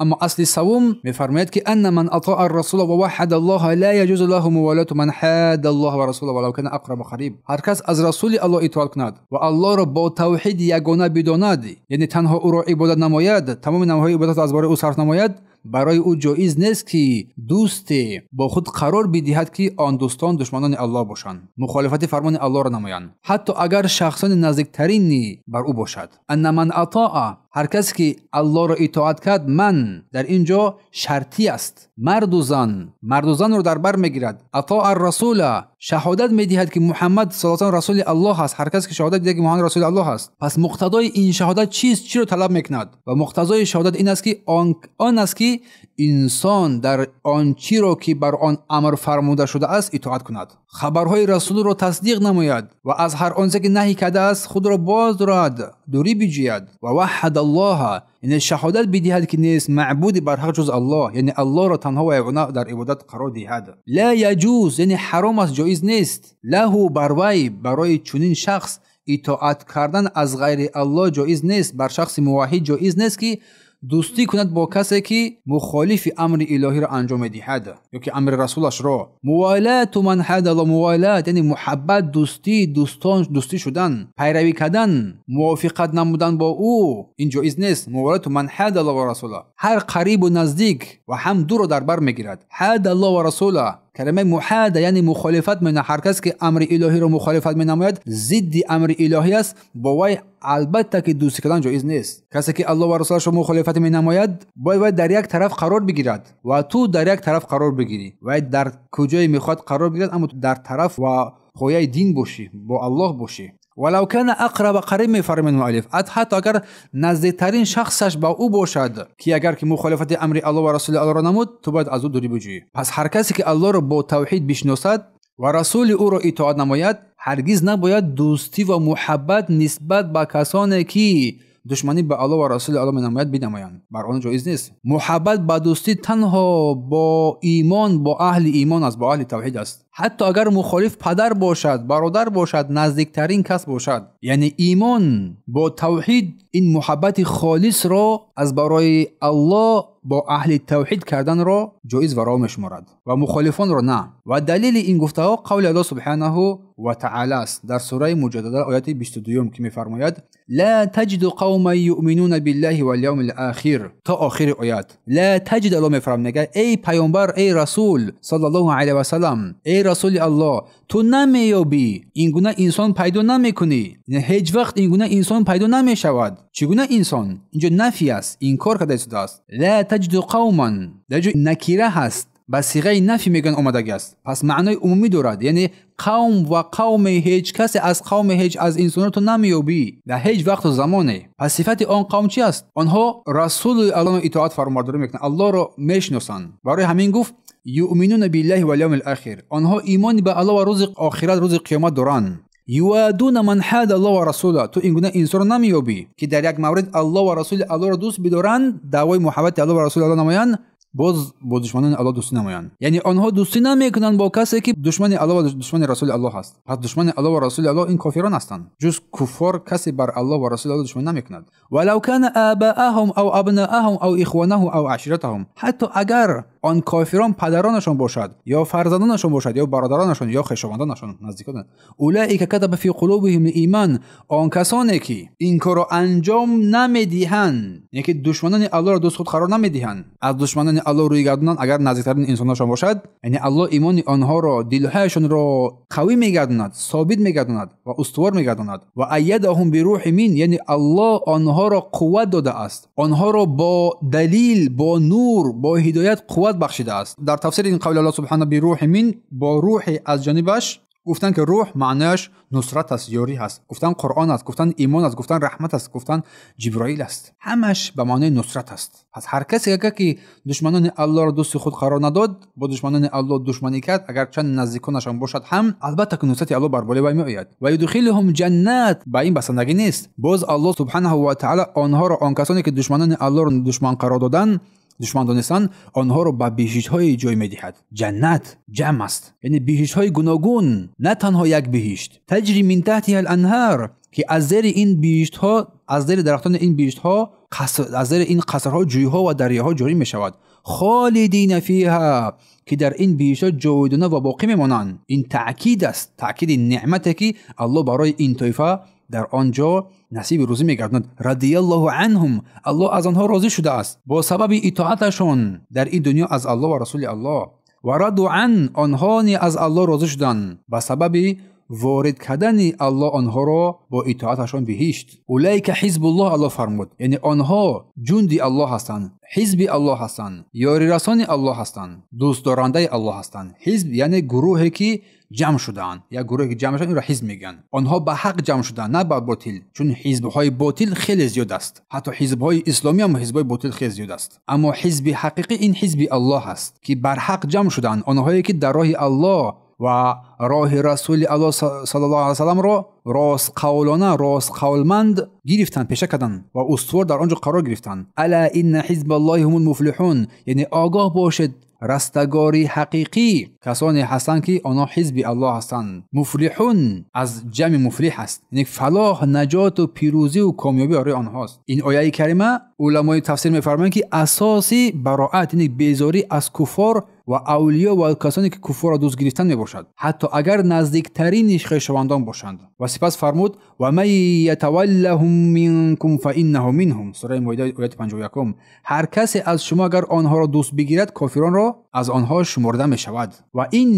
Аммо асли севум мефармояд ки أن من أطاع الرسول ووحد الله لا يجوز له موالاة من حاد الله ورسوله ولو كان أقرب قریب. Ҳар кас аз расули Аллоҳ итоат кунад ва Аллоҳро бо тавҳид ягона бидонад, яъне танҳо ӯро ибодат намояд, тамоми намуҳои ибодатро аз барои ӯ сарф намояд, барои ӯ ҷоиз нест ки дӯсте бо худ қарор бидиҳад ки он дӯстон душманони Аллоҳ бошанд, мухолифати фармони Аллоҳро намоянд, ҳатто агар шахсони наздиктарини бар ӯ бошад. أن من أطاع, ҳар касе ки Аллоҳро итоат кард, ман дар ин ҷо шартӣ аст, марду зан, марду занро дар бар мегирад. أطاع الرسول, шаҳодат медиҳад ки Муҳаммад саллаллоҳу алайҳи васаллам расули Аллоҳ аст. Ҳар касе ки шаҳодат диҳад ки Муҳаммад расули Аллоҳ аст, пас муқтадои ин шаҳодат чист? Чиро талаб мекунад? Ва муқтазои шаҳодат ин аст ки он аст ки инсон дар он чиро ки бар он амр фармуда шудааст итоат кунад, хабарҳои расулро тасдиқ намояд ва аз ҳар онче ки наҳӣ кардааст худро боз дорад, дурӣ биҷӯяд. Ва ваҳад Аллоҳ, яъне шаҳодат бидиҳад ки нест маъбуди барҳақ ҷуз Аллоҳ, яъне Аллоҳро танҳо ва ягона дар ибодат қарор диҳад. Ла яҷуз, яъне ҳаром аст, ҷоиз нест. Лаҳу, бар вай, барои чунин шахс итоат кардан аз ғайри Аллоҳ ҷоиз нест. Бар шахси муваҳҳид ҷоиз нест ки дӯстӣ кунад бо касе ки мухолифи амри илоҳиро анҷом медиҳад ё ки амри расулашро. Мувалату ман ҳада Аллоҳ, мувалат яъне муҳаббат, дӯстӣ, дӯстон, дӯстӣ шудан, пайравӣ кардан, мувофиқат намудан бо ӯ, ин ҷоиз нест. Мувалату ман ҳада Аллоҳ ва расула, ҳар қарибу наздик ва ҳам дуро дар бар мегирад. Ҳада Аллоҳ ва расула, калимаи муҳада яъне мухолифат менамояд. Ҳар кас ки амри илоҳиро мухолифат менамояд, зидди амри илоҳӣ аст, бо вай албатта ки дӯстӣ кардан ҷоиз нест. Касе ки Аллоҳ ва расулашро мухолифат менамояд, бояд вай дар як тараф қарор бигирад ва ту дар як тараф қарор бигирӣ. Вай дар куҷое мехоҳад қарор бигирад, аммо ту дар тараф ва пояи дин бошӣ, бо Аллоҳ бошӣ. Валав кана ақраба қариб, мефармояд муаллиф, ҳатто агар наздиктарин шахсаш ба ӯ бошад, ки агар ки мухолифати амри Аллоҳ ва расули Аллоҳро намуд, ту бояд аз ӯ дурӣ биҷӯӣ. Пас ҳар касе ки Аллоҳро бо тавҳид бишносад ва расули ӯро итоат намояд, ҳаргиз набояд дӯстӣ ва муҳаббат нисбат ба касоне ки душманӣ ба Аллоҳ ва расули Аллоҳ менамояд бинамоянд. Бар он ҷоиз нест. Муҳаббат ба дӯстӣ танҳо бо имон, бо аҳли имон аст, бо аҳли тавҳид аст. Ҳатто агар мухолиф падар бошад, бародар бошад, наздиктарин кас бошад. Яъне имон бо тавҳид ин муҳаббати холисро аз барои Аллоҳ бо аҳли тавҳид карданро ҷоиз ва раво мешуморад ва мухолифонро на. Ва далели ин гуфтаҳо қавли Аллоҳ субҳанаҳу ва таъала аст дар сураи Муҷодала ояти 22 ки мефармояд: ла таҷиду қавман юъминуна биллаҳи вал явмил охир, то охири оят. Ла таҷид, Аллоҳ мефармояд, мегӯяд: эй паёмбар, эй расул саллаллоҳу алайҳи васаллам, эй расули Аллоҳ, ту намеёбӣ, ин гуна инсон пайдо намекунӣ, ҳеҷ вақт ин гуна инсон пайдо намешавад. Чӣ гуна инсон? Инҷо нафи аст, инкор карда истодааст. Ла таҷиду қавман, дар ҷо накира ҳаст, ба сиғаи нафи мегӯянд омадагӣ аст, пас маънои умумӣ дорад, яъне қавм ва қавме, ҳеҷ касе аз қавме, ҳеҷ аз инсонро ту намеёбӣ дар ҳеҷ вақту замоне. Пас сифати он қавм чи аст? Онҳо расули Аллоҳро итоат фармонбардорӣ мекунанд, Аллоҳро мешиносанд. Барои ҳамин гуфт: юъминуна биллаҳи вал явмил охир, онҳо имони ба Аллоҳ ва рӯзи охират, рӯзи қиёмат доранд. Юадуна ман ҳада Аллоҳ ва расула, ту ин гуна инсонро намеёбӣ ки дар як маврид Аллоҳ ва расули Аллоҳро дӯст бидоранд, даъвои муҳаббати Аллоҳ ва расули Аллоҳ намоянд, боз бо душманони Аллоҳ дӯстӣ намоянд. Яъне онҳо дӯстӣ намекунанд бо касе ки душмани Аллоҳ ва душмани расули Аллоҳ аст. Пас душмани Аллоҳ ва расули Аллоҳ ин кофирон ҳастанд. Ҷуз куффор касе бар Аллоҳ ва расули Аллоҳ душманӣ намекунад. Валав кана абаахум ав абнаахум ав ихванаҳум ав аширатаҳум, ҳатто агар он кофирон падаронашон бошад, ё фарзандонашон бошад, ё бародаронашон, ё хешовандонашон, наздикон. Улаика катаба фи қулубиҳим иман, он касоне ки ин корро анҷом намедиҳанд, яъне ки душманони Аллоҳро дӯст худ қарор намедиҳанд, аз душманони Аллоҳ рӯй гардонанд, агар наздиктарин инсонашон бошад, яъне Аллоҳ имони онҳоро, дилҳояшонро қавӣ мегардонад, собит мегардонад ва устувор мегардонад. Ва айядаҳум бируҳи мин, яъне Аллоҳ онҳоро қувват додааст, онҳоро бо далил, бо нур, бо ҳидоят қувват бахшидааст. Дар тафсири ин қавли Аллоҳ субҳана бируҳи мин, бо рӯҳи аз ҷонибаш гуфтанд ки рӯҳ маънояш нусрат аст, ёрӣ аст, гуфтанд Қуръон аст, гуфтанд имон аст, гуфтанд раҳмат аст, гуфтанд Ҷиброил аст. Ҳамаш ба маънои нусрат аст. Пас ҳар касе агар ки душманони Аллоҳро дӯсти худ қарор надод, бо душманони Аллоҳ душманӣ кард, агар чанд наздиконашон бошад ҳам, албатта ки нусрати Аллоҳ бар болои вай меояд. Ва юдхилуҳум ҷаннат, ба ин басандагӣ нест. Боз Аллоҳ субҳанаҳу ва таъала онҳоро, он касоне ки душманони Аллоҳро душман қарор доданд, душман донистанд, онҳоро ба биҳиштҳое ҷой медиҳад. Ҷаннат ҷамъ аст, яъне биҳиштҳои гуногун, на танҳо як биҳишт. Таҷри мин таҳтиҳа ал-анҳар, ки аз зери ин биҳиштҳо, аз зери дарахтони ин биҳиштҳо, аз зери ин қасрҳо ҷӯйҳо ва дарёҳо ҷорӣ мешавад. Холидина фиҳа, ки дар ин биҳиштҳо ҷовидона ва боқӣ мемонанд. Ин таъкид аст, таъкиди неъмате ки Аллоҳ барои ин тоифа дар он ҷо насиби рӯзӣ мегардонад. Радияллоҳу анҳум, Аллоҳ аз онҳо розӣ шудааст бо сабаби итоаташон дар ин дунё аз Аллоҳ ва расули Аллоҳ. Ва раду ан, онҳо ни аз Аллоҳ розӣ шуданд ба сабаби ворид кардани Аллоҳ онҳоро бо итоаташон биҳишт. Улайка ҳизбуллоҳ, Аллоҳ фармуд, яъне онҳо ҷунди Аллоҳ ҳастанд, ҳизби Аллоҳ ҳастанд, ёрирасони Аллоҳ ҳастанд, дӯстдорандаи Аллоҳ ҳастанд. Ҳизб яъне гурӯҳе ки ҷамъ шудаанд, як гурӯҳе ки ҷамъ шудаанд, инро ҳизб мегӯянд. Онҳо ба ҳақ ҷамъ шудаанд, на ба ботил, чун ҳизбҳои ботил хеле зиёд аст. Ҳатто ҳизбҳои исломӣ ҳам ҳизбҳои ботил хеле зиёд аст. Аммо ҳизби ҳақиқӣ ин ҳизби Аллоҳ аст, ки бар ҳақ ҷамъ шудаанд. Онҳое ки дар роҳи Аллоҳ ва роҳи расули Аллоҳ саллаллоҳу алайҳи васаллам ро ростқавлона, ростқавлманд гирифтанд, пеша карданд ва устувор дар он ҷо қарор гирифтанд. Ала инна ҳизбаллоҳи ҳумул муфлиҳун, яъне огоҳ бошед, растагори ҳақиқӣ касоне ҳастанд ки онҳо ҳизби Аллоҳ ҳастанд. Муфлиҳун аз ҷамъи муфлиҳ аст, яъне фалоҳ, наҷоту пирӯзӣ ва комёбӣ барои онҳост. Ин ояи карима уламои тафсир мефармоянд ки асоси бароат, яъне безорӣ аз куффор ва авлиё ва касоне ки куффорро дӯст гирифтан мебошад, ҳатто агар наздиктарини хешовандон бошанд. Ва сипас фармуд: ва ман ятаваллаҳум минкум фаиннаҳу минҳум, сураи Моида ояти 51. Ҳар касе аз шумо агар онҳоро дӯст бигирад, кофиронро аз онҳо шуморда мешавад. Ва ин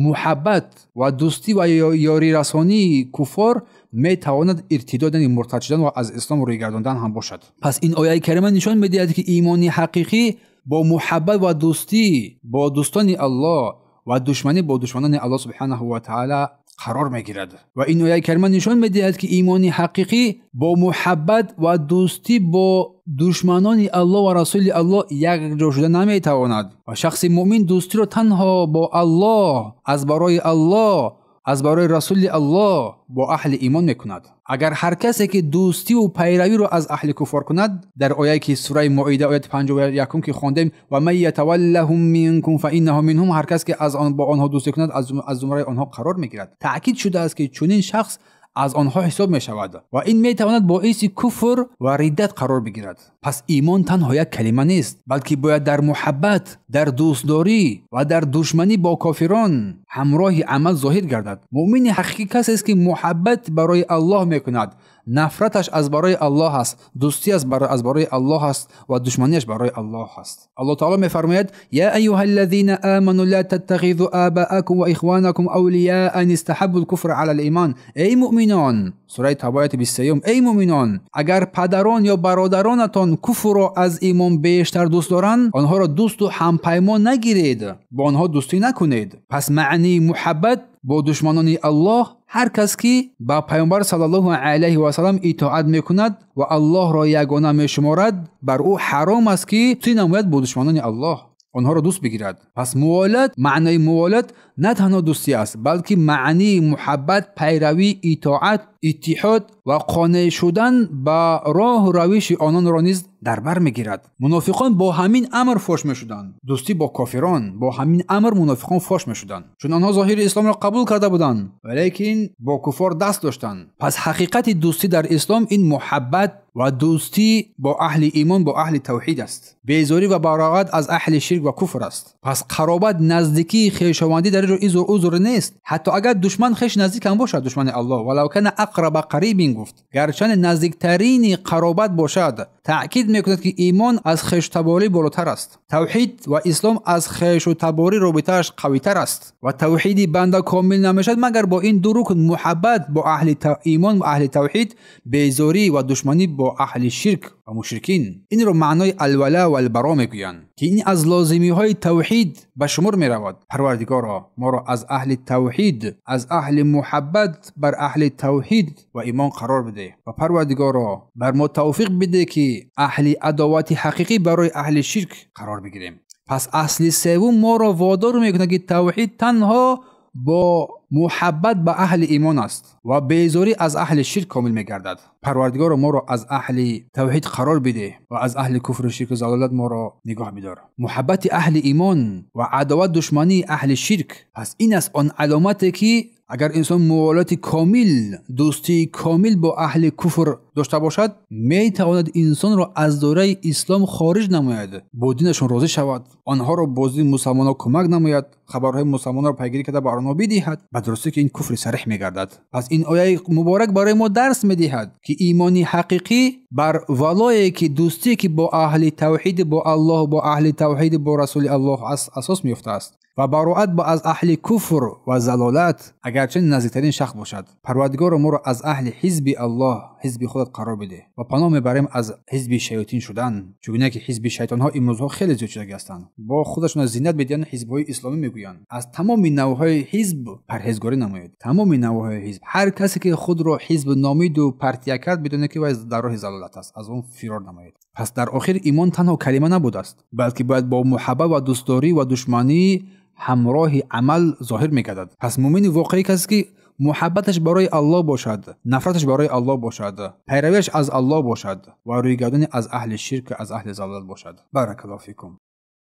муҳаббат ва дӯстӣ ва ёрирасонии куффор метавонад иртидод, яъне муртад шудан ва аз ислом рӯй гардондан ҳам бошад. Пас ин ояи карима нишон медиҳад ки имони ҳақиқӣ бо муҳаббат ва дӯстӣ бо дӯстони Аллоҳ ва душманӣ бо душманони Аллоҳ субҳанаҳу ва таъала қарор мегирад. Ва ин ояи карима нишон медиҳад ки имони ҳақиқӣ бо муҳаббат ва дӯстӣ бо душманони Аллоҳ ва расули Аллоҳ якҷо шуда наметавонад. Ва шахси муъмин дӯстиро танҳо бо Аллоҳ, аз барои Аллоҳ, аз барои расули Аллоҳ бо аҳли имон мекунад. Агар ҳар касе ки дӯстиву пайравиро аз аҳли куффор кунад, дар ояе ки сураи Моида ояти 51 ки хондем, ва ман ятаваллаҳум минкум фаиннаҳу минҳум, ҳар кас ки аз он бо онҳо дӯстӣ кунад аз зумраи онҳо қарор мегирад. Таъкид шудааст ки чунин шахс аз онҳо ҳисоб мешавад ва ин метавонад боиси куфр ва риддат қарор бигирад. Пас имон танҳо як калима нест, балки бояд дар муҳаббат, дар дӯстдорӣ ва дар душманӣ бо кофирон ҳамроҳи амал зоҳир гардад. Муъмини ҳақиқӣ касест ки муҳаббат барои Аллоҳ мекунад, нафраташ аз барои Аллоҳ аст, дӯстиаш аз барои Аллоҳ аст ва душманиаш барои Аллоҳ аст. Аллоҳ таъоло мефармояд: я айюҳа аллазина аману ла таттахизу абаакум ва ихванакум авлияа ин истаҳаббул куфра ала л-иман. Эй муъминон, сураи Тавба ояти 23, эй муъминон, агар падарон ё бародаронатон куфрро аз имон бештар дӯст доранд, онҳоро дӯсту ҳампаймон нагиред, бо онҳо дӯстӣ накунед. Пас маънии муҳаббат бо душманони Аллоҳ ҳар кас ки ба пайғамбар саллаллоҳу алайҳи васаллам итоат мекунад ва Аллоҳро ягона мешуморад, бар ӯ ҳаром аст ки дӯстӣ намояд бо душманони Аллоҳ, онҳоро дӯст бигирад. Пас муволат, маънои муволат на танҳо дӯстӣ аст, балки маънии муҳаббат, пайравӣ, итоат, иттиҳод ва қонеъ шудан ба роҳу равиши ононро низ дар бар мегирад. Мунофиқон бо ҳамин амр фош мешуданд. Дӯстӣ бо кофирон, бо ҳамин амр мунофиқон фош мешуданд, чун онҳо зоҳири исломро қабул карда буданд, валекин бо куффор даст доштанд. Пас ҳақиқати дӯстӣ дар ислом ин муҳаббат ва дӯстӣ бо аҳли имон, бо аҳли тавҳид аст. Безорӣ ва бароат аз аҳли ширк ва куфр аст. Пас қаробат, наздикии хешовандӣ дар ин ҷо узр нест, ҳатто агар душман хеш наздик ҳам бошад, душмани Аллоҳ. Валав кана ақраба қарибин гуфт, гарчанде наздиктарини қаробат бошад, таъкид мекунад ки имон аз хештаборӣ болотар аст. Тавҳид ва ислом аз хешу таборӣ робитааш қавитар аст ва тавҳиди банда комил намешавад магар бо ин ду рукн: муҳаббат бо аҳли имон ва аҳли тавҳид, безорӣ ва душманӣ бо аҳли ширк ва мушрикин. Инро маънои алвала ва албаро мегӯянд ки ин аз лозимиҳои тавҳид ба шумор меравад. Парвардигоро, моро аз аҳли тавҳид, аз аҳли муҳаббат бар аҳли тавҳид ва имон қарор бидеҳ ва Парвардигоро бар мо тавфиқ бидеҳ ки аҳли адовати ҳақиқӣ барои аҳли ширк қарор бигирем. Пас асли севум моро водор мекунад ки тавҳид танҳо бо муҳаббат ба аҳли имон аст ва безорӣ аз аҳли ширк комил мегардад. Парвардигоро, моро аз аҳли тавҳид қарор бидеҳ ва аз аҳли куфру ширку залолат моро нигоҳ бидор. Муҳаббати аҳли имон ва адоват душмании аҳли ширк, пас ин аст он аломате ки Агар инсон муволати комил, дӯстии комил бо аҳли куфр дошта бошад, метавонад инсонро аз доираи ислом хориҷ намояд, бо динашон розӣ шавад, онҳоро бо дини мусалмонҳо кӯмак намояд, хабарҳои мусалмонҳоро пайгирӣ карда ба онҳо бидиҳад. Ба дурустӣ ки ин куфри сарих мегардад. Пас ин ояи муборак барои мо дарс медиҳад, ки имони ҳақиқӣ бар валое ки дӯстие ки бо аҳли тавҳид, бо Аллоҳ, бо аҳли тавҳид, бо расули Аллоҳ асос меёфтааст ва бароат аз аҳли куфр ва залолат, агарчи наздиктарин шахс бошад. Парвардигоро, моро аз аҳли ҳизби Аллоҳ, ҳизби худат қарор бидеҳ ва паноҳ мебарем аз ҳизби шайтон шудан, чунки ки ҳизби шайтонҳо имрӯзҳо хеле зиёд шудагӣ ҳастанд. Бо худашон зинат медиҳанд, ҳизбҳои исломӣ мегӯянд. Аз тамоми навъҳои ҳизб парҳезгорӣ намоед. Тамоми навъҳои ҳизб. Ҳар касе ки худро ҳизб номиду партия кард, бидонед ки вай дар роҳи залолат аст, аз он фирор намоед. Пас дар охир имон танҳо калима набудааст, балки бояд бо муҳаббат ва дӯстдорӣ ва душманӣ ҳамроҳи амал зоҳир мегардад. Пас мӯмини воқеӣ касе ки муҳаббаташ барои Аллоҳ бошад, нафраташ барои Аллоҳ бошад, пайравиаш аз Аллоҳ бошад ва рӯйгардонӣ аз аҳли ширк, аз аҳли залолат бошад. Баракаллоҳу фикум.